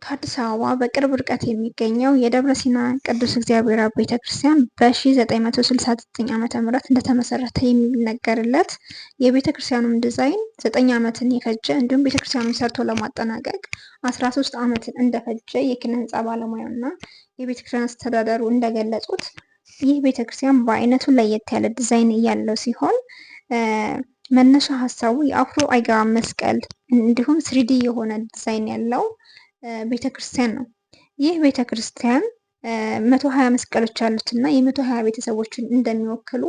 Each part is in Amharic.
ከአዲስ አበባ በቅርብ ርቀት የሚገኘው የደብረ ሲና ቅዱስ እግዚአብሔር አብ ቤተክርስቲያን በ1969 ዓ.ም እንደተመሰረተ የሚነገርለት፣ የቤተክርስቲያኑም ዲዛይን 9 ዓመትን የፈጀ እንዲሁም ቤተክርስቲያኑን ሰርቶ ለማጠናቀቅ 13 ዓመትን እንደፈጀ የኪነ ህንፃ ባለሙያው እና የቤተክርስቲያን አስተዳደሩ እንደገለጹት፣ ይህ ቤተክርስቲያን በአይነቱ ለየት ያለ ዲዛይን ያለው ሲሆን መነሻ ሀሳቡ የአፍሮ አይገባም መስቀል እንዲሁም 3D የሆነ ዲዛይን ያለው ቤተክርስቲያን ነው። ይህ ቤተክርስቲያን 120 መስቀሎች ያሉት እና የ120 ቤተሰቦችን እንደሚወክሉ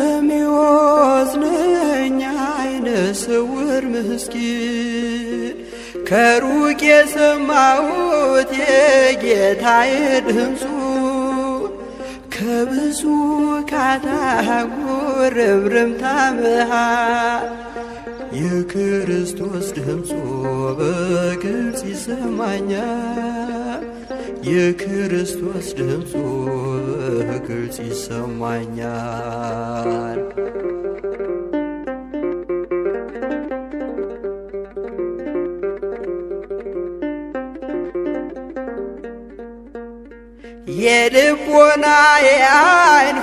በርጤሜዎስ ነኝ ዓይነ ስውር ምስኪን፣ ከሩቅ የሰማሁት የጌታዬ ድምፁ፣ ከብዙ ካታጉር ርምርምታ መሃል የክርስቶስ ድምፁ በግልጽ ይሰማኛል። የክርስቶስ ድምፁ በግልጽ ይሰማኛል። የልቦና የአይን